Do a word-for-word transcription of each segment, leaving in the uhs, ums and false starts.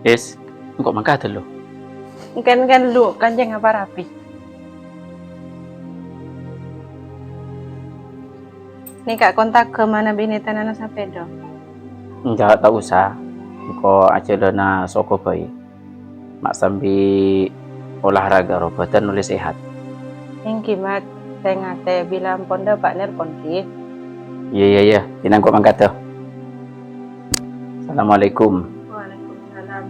Is, engko' mangkat lu. Engken-engken lu, Kanjeng apa rapi? Nèka kontak ka mana binè tanana sapèda? Enjâ', ta' osa. Engko' ajhâlâna soko bhâi. Ma' sambi olahraga rowa bhâdhân ollè sehat. Èngghi, Mat. Sè ngatè bilâ ampon dâpa' nelpon, ghi. Iyâ, iyâ, iyâ. Dinah engko' mangkat, yâ. Assalamualaikum. Waalaikumsalam.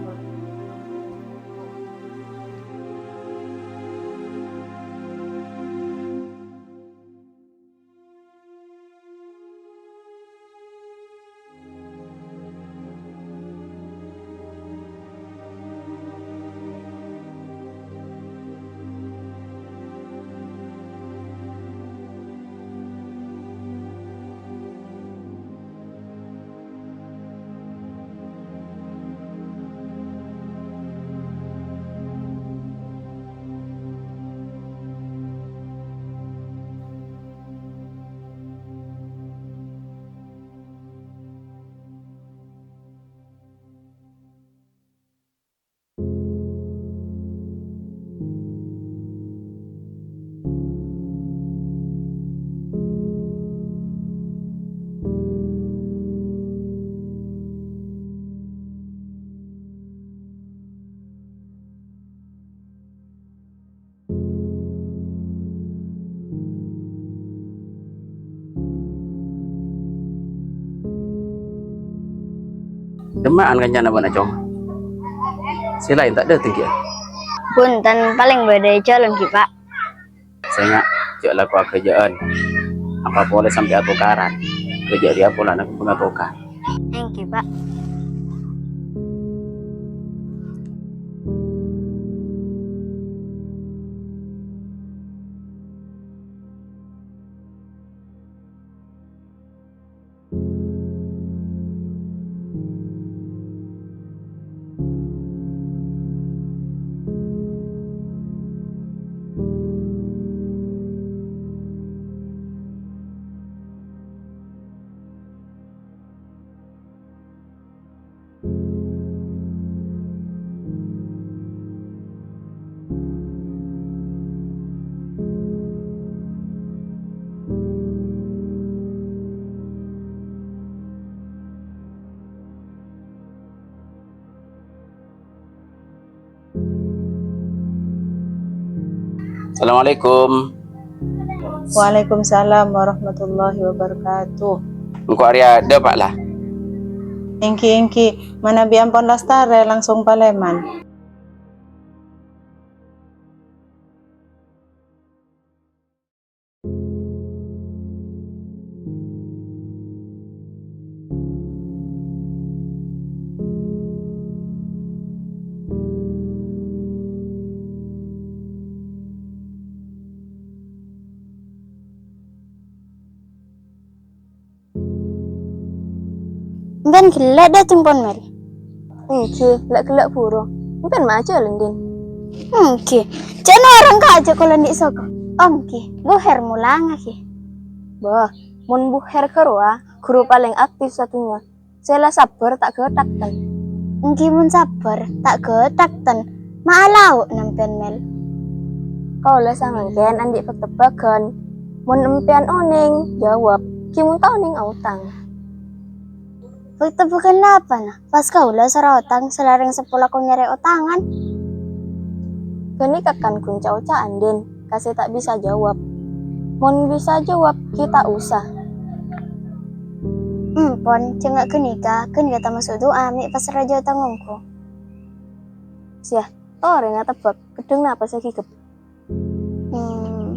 Dâmma'an kancana bâ'na, Cong? Sè laèn ta' dâteng kèya? Bhunten, palèng bâdâ è jhâlân, ghi, Pa'. Sènga', jhâ' lako aghâjâ'ân. Apa polè sampè' atokaran? Ghâjâ' rèya polana pangatoka. Èngghi, Pa'. Assalamualaikum. Waalaikumsalam warahmatullahi wabarakatuh. Engko' arèya dâpa' la? Èngghi, èngghi. Manabi ampon lastarè, langsung palèman. Sampèyan ghellâ' dâteng pon, Mel? Èngghi, la ghellâ' buru. Sampèyan ma' ajhâlân, Din? Èngghi, jhâ' norong ka ajhâ' kaulâ andi' soko. Èngghi, Bu Her molangaghi. Bâh, mon Bu Her ghârowa, ghuru palèng aktif sadhunnya. Sè la sabbhâr ta' ghâthakten. Èngghi mon sabbhâr ta' ghâthakten, ma' alao'na sampèyan, Mel? Kaulâ samangkèn andi' bâk-tebbhâghân. Mon sampèyan onèng, jâwâb. Ghi mon ta' onèng, aotang. Bâk-tebbhâghân napana? Pas kaulâ soro aotang, sè larèng seppo lako nyarè aotangan. Ghânèka kan ghun ca'-oca'an, Din, ka sè ta' bisa jâwâb. Mon bisa jâwâb, ghi ta' osa. Ampon, jhâ' nga' ghânèka, ghânèka tamaso' du'a, mè' pas rajâ aotang ongghu. Siya, torè ngatebbhâk, ghedhâng napa sè aghigep? Hmm.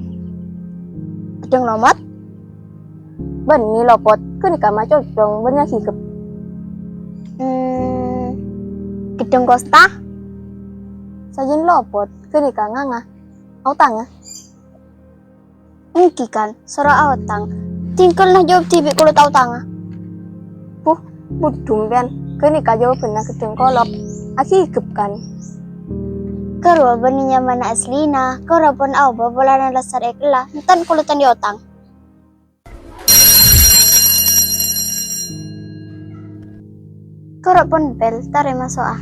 Ghedhâng lomot? Bânnè lopot, ghânèka macocong bân aghigep. Hmm. Ghedhâng kosta? Sajân lopot, ghânèka nganga. Aotanga? Èngghi kan, soro aotang. Tinggal na jâwâb dhibi' kaulâ ta' aotanga. Buh, budhu sampèyan. Ghânèka jâwâbhânna ghedhâng kolop. Aghigep kan? Ghârowa bânnè nyamana aslina, ghârowa pon aobâ polana lastar èkella, enten kaulâ ta' andi' aotang. Ghârowa pon bel, tarèma so'a.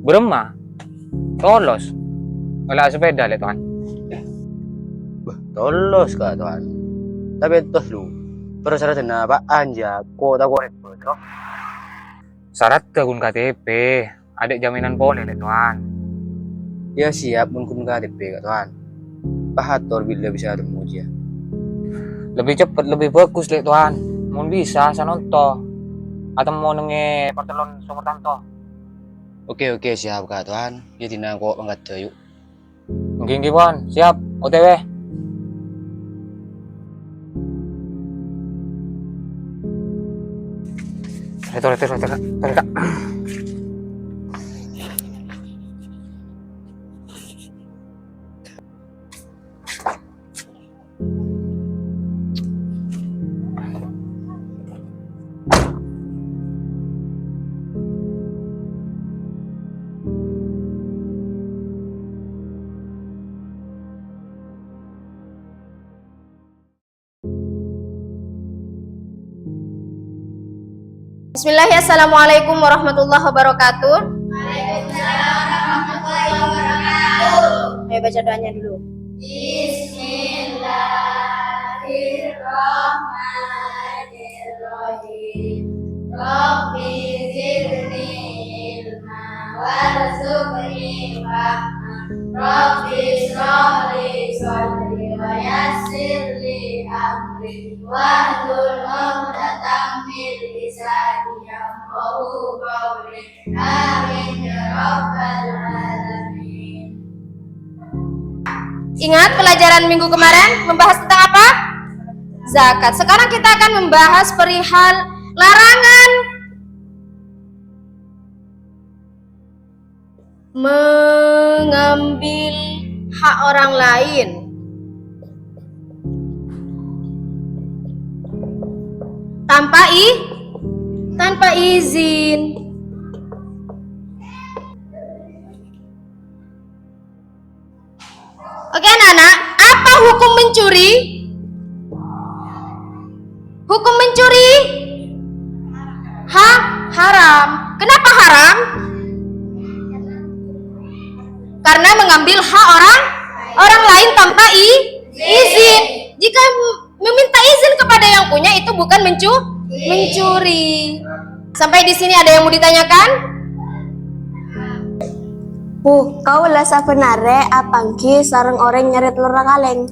Bârâmma? Tolos. Ngala' sepèda, Lè' Towan. Bâh, tolos, Ka' Towan. Tapè èntos, lu. Parlo saraddhâ apa'an, jhâ'? Ko' tako' rèbât, lo. Saraddhâ ghun K T P. Adâ' jaminan polè, Lè' Towan. Yâ, siap, mon ghun K T P, Ka' Towan. Pas ator bilâ bisa atemmo, jiyâ. Lebbi ceppet, lebbi bhâghus, Lè' Towan. Mon bisa, sanonto. Atemmo neng è partellon Songor Tanto. Oke, oke, siap, Ka' Towan. Yâ, dinna' ko' mangkaddhâ, yu'. Èngghi, èngghi, pon. Siap. O T W. Reto, reto, reto, Kak. Reto, Kak. Bismillah, assalamualaikum warahmatullahi wabarakatuh. Waalaikumsalam warahmatullahi wabarakatuh. Ayo baca doanya dulu. Bismillahirrahmanirrahim. Rabbi zidni ilma warzuqni fahma. Rabbi shrah li sadri wa yassir li amri. Wahlul 'uqdatam min lisani yafqahu qauli. Amin ya rabbal alamin. Ingat, pelajaran minggu kemarin membahas tentang apa? Zakat. Sekarang kita akan membahas perihal larangan mengambil hak orang lain tanpa i-, tanpa izin. Oke, anak-anak, apa hukum mencuri? Hukum mencuri? Ha? Haram. Kenapa haram? Karena mengambil hak orang orang lain tanpa i-, izin. Jika meminta izin kepada yang punya, itu bukan mencu-, mencuri. Sampai di sini ada yang mau ditanyakan? Bu, kaulâ sabbhân arè apangghi sareng orèng nyarè tellorra kalèng.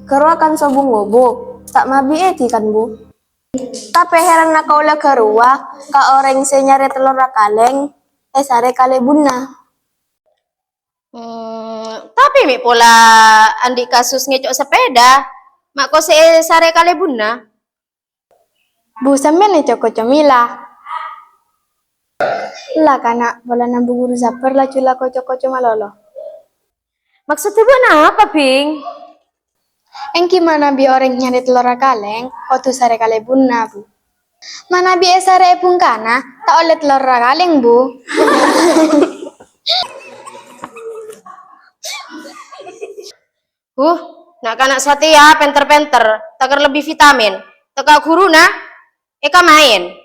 Ghâruwa kan sobung, Bu? Ta' mabi'è dhi kan, Bu? Tapè hèranna kaulâ ghâruwa ka orèng sè nyarè tellorra kalèng èsarè kalèbunna. Hmm, tapè mè' pola andi' kasus ngèco' sapèda, ma' ko sè èsarè kalèbunna? Bu, sampèyan èco-koco mèla. La, kana', polana Bu Guru Sabbhâr laju la ko-, co-koco malolo. Maksoddhâ bâ'na apa, Bhing? Èngghi manabi orèng nyarè tellorra kalèng, kodhu sarè kalèbunna, Bu. Manabi èsarè è bungkana, ta' ollè tellorra kalèng, Bu. Huh, na'-kana' satèya pènter-pènter, takèr lebbi vitamin. Tèka ghuruna, èkamaèn.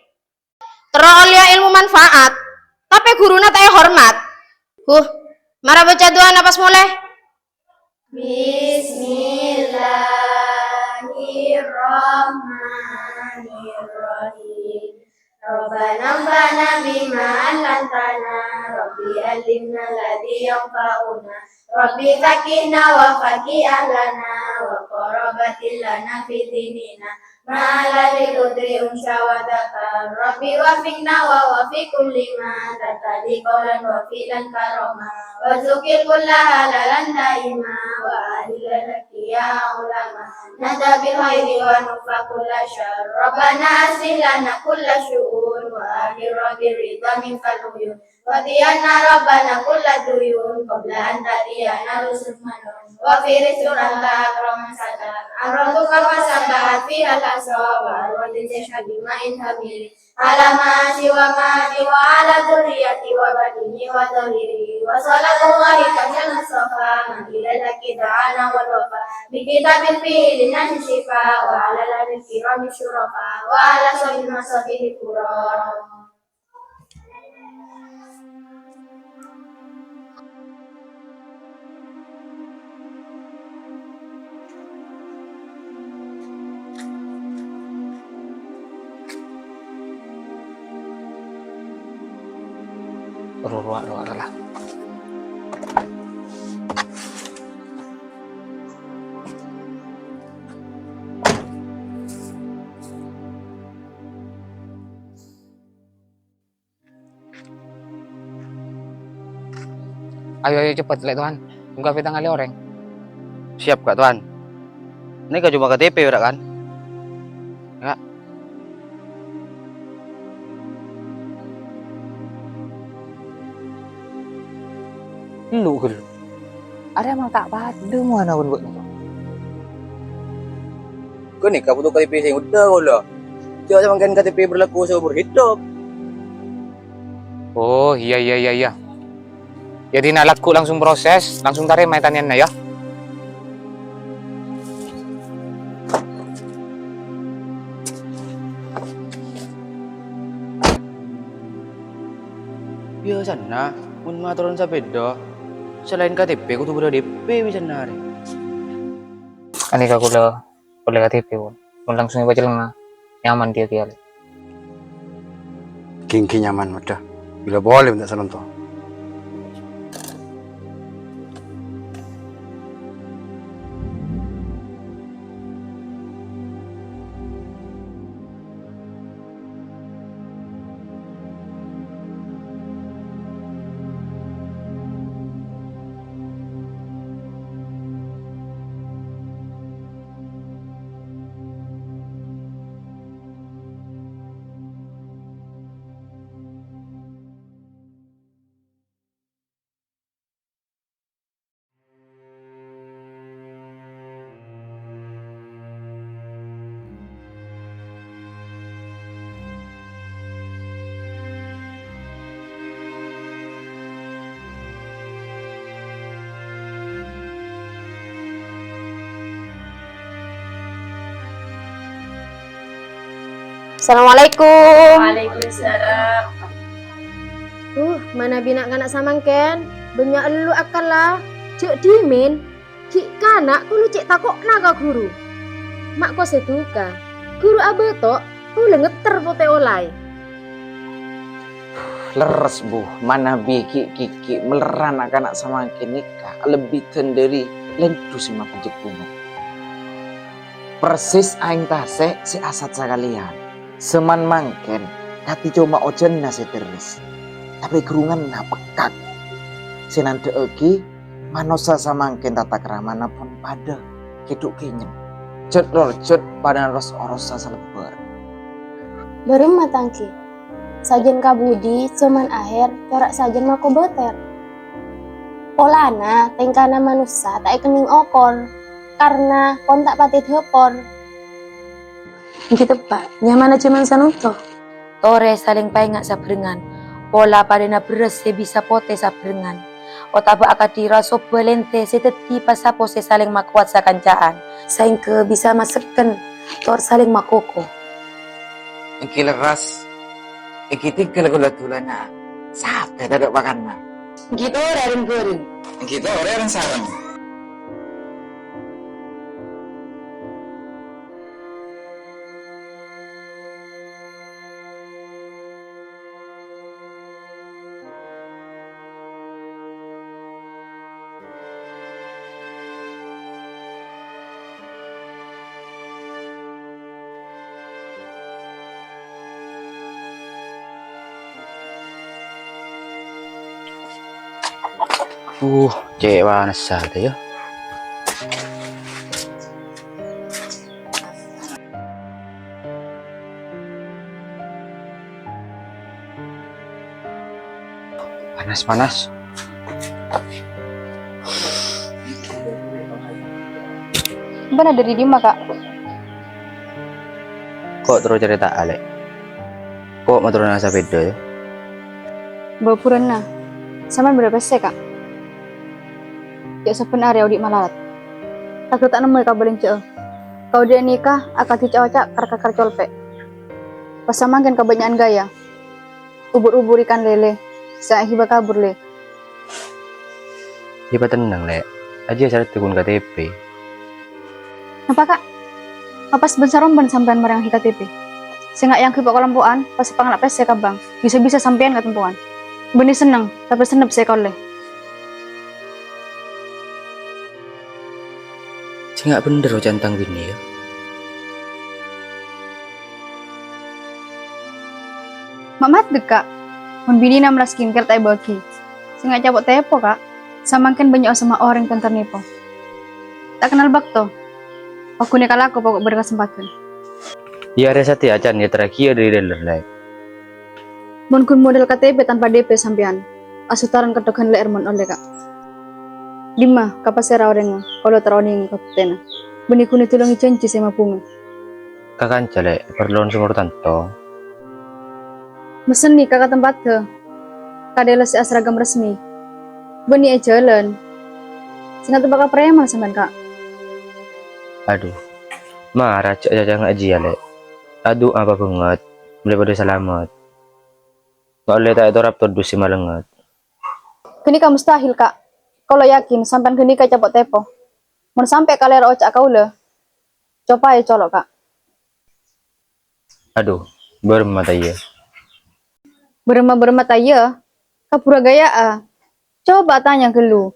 Terro ollèya èlmo manfaat, tapè ghuruna ta' èhormat. Huh, mara baca du'ana pas molè. Bismillahirrahmanirrahim. Rabbana anfa'na bima 'allamtana, Rabbi 'allimna alladzi yanfa'una, Rabbi faqqihna wa faqqih ahlana, wa qarabatil lana fi dinina, ma 'ala dzikri unsa wa dzakar, Rabbi waffiqna wa waffiqhum lima tartadhi qaulan wa fi'lan karama, warzuqi kulla halalan daima, wa ahilla dzikri ya ulama, nada bil khairi wa nufa kulla syarr, Rabbana aslih lana kulla syu'un, wa akhirna bi ridha minkal uyun, wa tiyana Rabbana kulla duyun, qabla an ta'tiyana rusul manun, wa fi rizqin anta akraman satar, arduka wa sabahat fihal asa, wa arwadin tasyaqqu bima'in hamili, ala ma'asi wa ma'adi wa ala dzurriyyati wa batini wa dzahiri, wa salatullahi tajallas safa, man ilal haqqi da'ana wal wafa, bi kitabin fihi linnas syifa, wa ala alil kirami syurafa, wa ala sahibin masabihi qura. Ro-, rowa-, rowa-, rowa. Ayo, ayo, cepet, Lè', Towan. Bungka' pètang alè orèng. Siap, Ka', Towan. Nèka coma K T P, bârâ', kan? Enggak. Lu, ghellu. Arèya mah ta' padâ mowana bân bâ'na, Towan. Ghânèka bhuto K T P sè ngodâ kaulâ. Jhâ' samangkèn K T P berlaku seumur hidup. Oh, iyâ, iyâ, iyâ, iyâ. Yâ, dinah lagghu' langsung proses, langsung tarèma è tanèyanna, yâ. Biyasana, mon matoron sapèda, salaèn K T P kodhu bâdâ D P biyasana arè. Anèka kaulâ ollè K T P, pon. Mon langsung èpacèlengnga, nyaman dhiyâ kèya, Lè'. Ghi-, ghi nyaman, modâ. Bilâ polè bân ta' sanonto. Assalamualaikum. Waalaikumsalam. Uh, manabi na'-kana' samangkèn, bânnya' ellu akkalla. Jhâ' dhimèn, ghi' kana' kaulâ cè' tako'na ka ghuru. Ma' kosè duka, ghuru abâto', kaulâ ngetter potè olaè. Lerres, Bu, manabi ghi', ghi', ghi' mellèra na'-kana' samangkèn nèka alebbidhân dâri lèndhu sè mapanjhek ghunong. Persis aèng tasè' sè asat sakalèyan. Sèman mangkèn kadhi coma ojhânna sè terres, tapè ghurunganna pekkak. Sè nandhâ'aghi manossa samangkèn tatakramana pon padâ kèdhu' kènyèng. Jhât lor jhât padâ ros-orossa salebbâr. Bârâmma tangghi. Sajân kabudi coma ahèr, cora' sajân makobâtèr. Polana tèngkana manossa ta' èkennèng okor, karna pon ta' patè dâpor. Èngghi teppa', nyamana jhâman sanonto. Torè salèng paènga' sabhârengngan, pola padâna bherrâs sè bisa potè sabhârengngan, otabâ akadhi rasobbhâ lèntè sè dhâddhi pasapo sè salèng makowat sakanca'an, saèngghâ bisa masekken tor salèng makoko. Èngghi lerres, èngghi tèngghâl ghulâ-ghulâna, sapè tadâ' pakanna. Èngghi torè rèng-bhâreng. Èngghi torè rèng-sarèng. Uh, cè' panassa tè, yâ. Panas, panas. Bâ'na dâri dimma, Ka'? Ko' terro carèta'a, Lè'. Ko' matoronna sapèda, yâ. Bâbhurânna, sampèyan bâdâ pèssè, Ka'? Jhâ' sabbhân arè odi' malarat. Taghâ ta' nemmoè kabâlânjhâ'â. Kaodi'ân nèka akadhi ca'-oca' kar-kakar colpè'. Pas samangkèn kabânnya'an ghâjâ. Ubur-ubur ikan lele, sè èghibâ kabur, Lè'. Yâ, patennang, Lè'. Ajiyâ saraddhâ ghun K T P. Napa, Ka'? Apa bân-sarombân sampèyan marèngaghi K T P? Sènga' èangghuy pa-, kalompo'an, pas pangala' pèssè ka bank. Bisa-bisa sampèyan katempowan. Bânnè senneng, tapè sennep sè èkaollè. Sènga' bhendher oca'na tang binè, yâ. Ma' maddhek, Ka'. Mon binèna mella skincare ta' èbâghi. Sènga' capo' tèpo, Ka'. Samangkèn bânnya' osemma orèng tèntar nèpo. Ta' kennal bâkto. Pagghun èkalako poko' bârâ' kasempadhân. Iyâ, arèya satèya can èterraghiyâ dâri dealer, Lè'. Mon ghun modal K T P tanpa D P sampèyan, asottaran kettoghân lè'èr mon ollè, Ka'. Dimma, ka pasèra orèngnga, kaulâ terro onèngè kabhuktèna. Bânnè ghun èdulongè jhânjhi sè mabhunga. Ka kanca, Lè', parlona sè moro tanto. Messennè ka, ka tempatta. Kadhâlâ sè asragam resmi. Bânnè è jhâlân. Sènga' teppa' ka preman sampèyan, Ka'. Adhu. Mara jhâ' caca ngajiyâ, Lè'. Adu'a apa bângèt. Molaè padâ salamet. Nga' ollè ta' ètorap todus sè malèngngèt. Ghânèka mustahil, Ka'. Kaulâ yakin sampèyan ghânèka capo' tèpo. Mon sampè' kalèro oca' kaulâ, copaè colo', Ka'. Adhu, bârâmma ta' iyâ? Bârâmma-bârâmma ta' iyâ? Kabhurâ ghâjâ'â. Coba tanya ghâllu.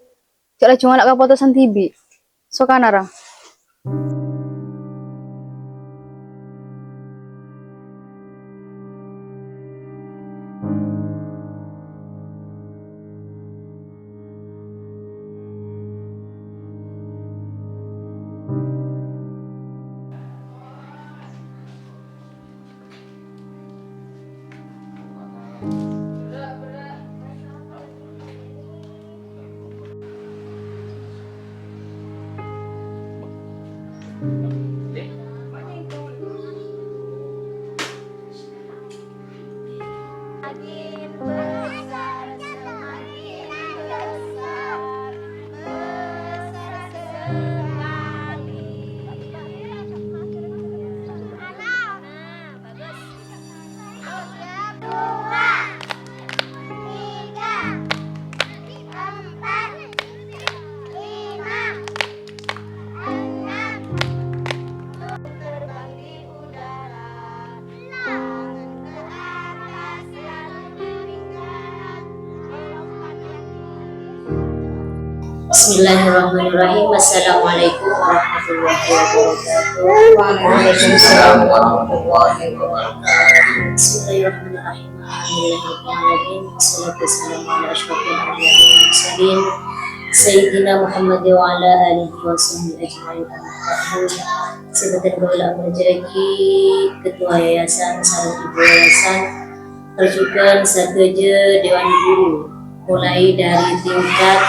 Jhâ' laju ngala' kapotosan dhibi'. Sokana ra. Dua, tiga, empat, lima, enam, tujuh. Terbang di udara, tangan ke atas, lalu naikkan. Bismillahirrahmanirrahim. Assalamualaikum warahmatullahi wabarakatuh. Waalaikumsalam warahmatullahi wabarakatuh. Bismillahirrahmanirrahim. Alhamdulillahirabbil alamin. Wassalatu wassalamu ala asyrafil anbiya'i wal mursalin, Sayyidina Muhammad wa ala alihi wa sahbihi ajma'in, amma ba'du. Sè bhâdhân kaulâ amoljâ'aghi Ketua Yayasan sareng Ibu Yayasan, terro jhughân sadhâjâ Dewan Guru, mulai dari tingkat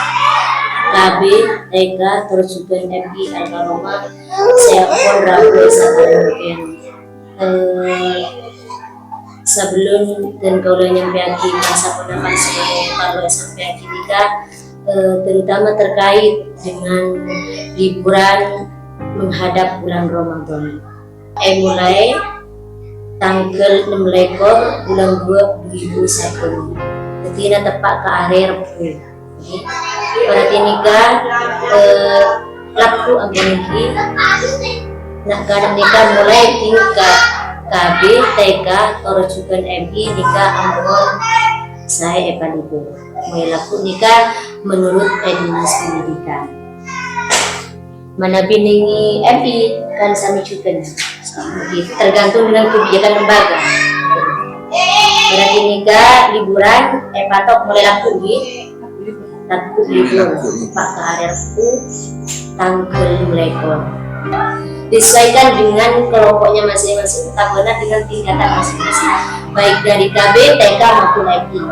K B, T K, terro jhughân M I Al-Karomah, sè ampon rabu sakalangkèn. Eh, sabellun dhân kaulâ nyampèyaghi pa-, saponapa sè parlo èsampèyaghi nèka, eh, terutama terkait dengan liburan menghadap bulan Ramadan. Èmolaè tangghâl ennem lèkor bulân duwâ' du èbu sèkon. Dhâddhi, na teppa' ka arè Rebbhu. Berarti nèka, eh, lagghu ampon èngghi. Na', ghânèka molaè tingkat K B, T K, terro jhughân M I nèka ampon saè èpalibur. Molaè lagghu nèka menurut, eh, Dinas Pendidikan. Manabi nèng M I kan samè jhughân. Tergantung dengan kebijakan lembaga. Berarti nèka liburan èpatok molaè lagghu, ngghi? Lagghu libur. Teppa' ka arè Rebbhu tangghâl ennem lèkor. Disesuaikan dengan kelompoknya masing-masing, tambâna dengan tingkatan masing-masing. Baik dari K B, T K maupun M I.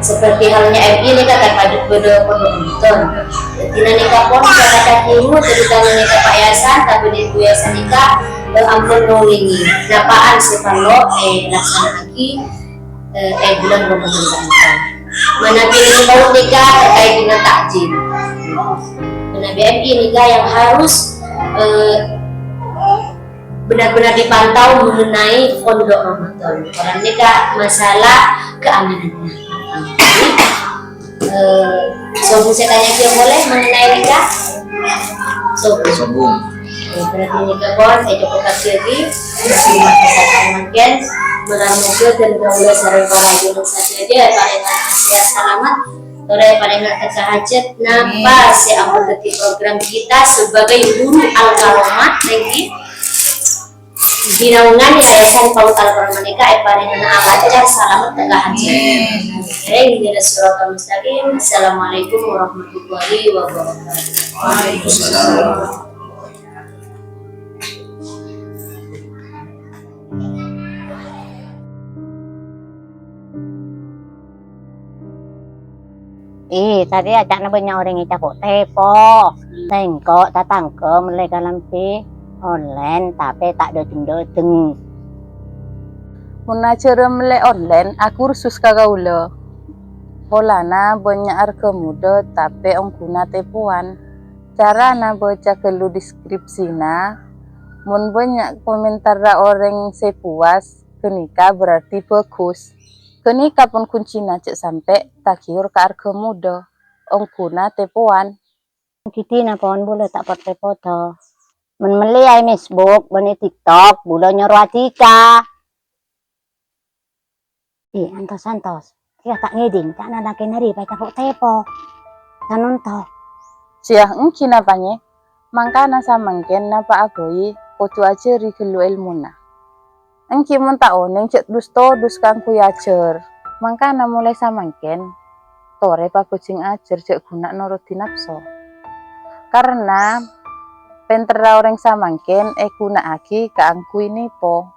Seperti halnya M I nèka kan bâdâ, bâdâ pondhuk Ramadan. Dhâddhi nèka pon para guru, terutama nèka Pak Yayasan, tabâdâ Ibu Yayasan nèka, eh, ampon ngolèngè napa'an sè parlo, eh, èlaksana'aghi, eh, è bulân Ramadan ka'dinto. Manabi nèng PAUD nèka terkait dengan takjil. Manabi M I nèka yang harus, eh, benar-benar dipantau mengenai pondhuk Ramadan. Karena ini, Kak, masalah keamanannya. Eh, sobung saya tanya dia boleh mengenai ini, Kak? Sobung. Sobung. Eh, berarti ini, Kak, pon, saya cukup kasih lagi. Terima kasih, Kak, mungkin. Moghâ-moghâ dân kaulâ sareng para junub sadhâjâ èparèngana sehat salamet, torè èparèngana tekka hajhât napa sè ampon dhâddhi program kita sebagai guru Al-Karomat nèka. Binaungan Yayasan Paut Al-Quran panèka èparèngana alancar salamet tekka hajhât. Amin. Ihdinas siratal mustaqim. Assalamualaikum warahmatullahi wabarakatuh. Waalaikumsalam. Ih, tadâ' ca'na bânnya' orèng ècapo'-tepo'. Sèngko' tatangghâ mellè kalambhi online, tapè ta' dâteng-dâteng. Mon ajhârâ mellè online, akursus ka kaulâ. Polana bânnya' arghâ modhâ, tapè ongghuna tepowan. Carana bâca ghâllu deskripsina. Mon bânnya' komentarra orèng sè puas, ghânèka berarti bhâghus. Ghânèka pon kuncina jhâ' sampè' tagiyur ka arghâ modhâ, ongghuna tepowan. Ghiddhina pon bulâ ta' pot-repot. Mon mellèya è Facebook bân è TikTok, bulâ nyoro adhika. Ih, antos-antos. Iyâ ta' ngèdhing, ca'na lakèna rèya ècapo'-tepo'. Sanonto. Sèyah èngghi napa, Nyè? Mangkana samangkèn napa'a bhâi kodhu ajhâri ghâllu èlmona. Èngghi mon ta' onèng jhâ' dus-todus kaangghuy ajhâr. Mangkana molaè samangkèn, torè pabhâjheng ajhâr jhâ' ghuna norodhi napso. Karna pènterra orèng samangkèn èghuna'aghi kaangghuy nèpo.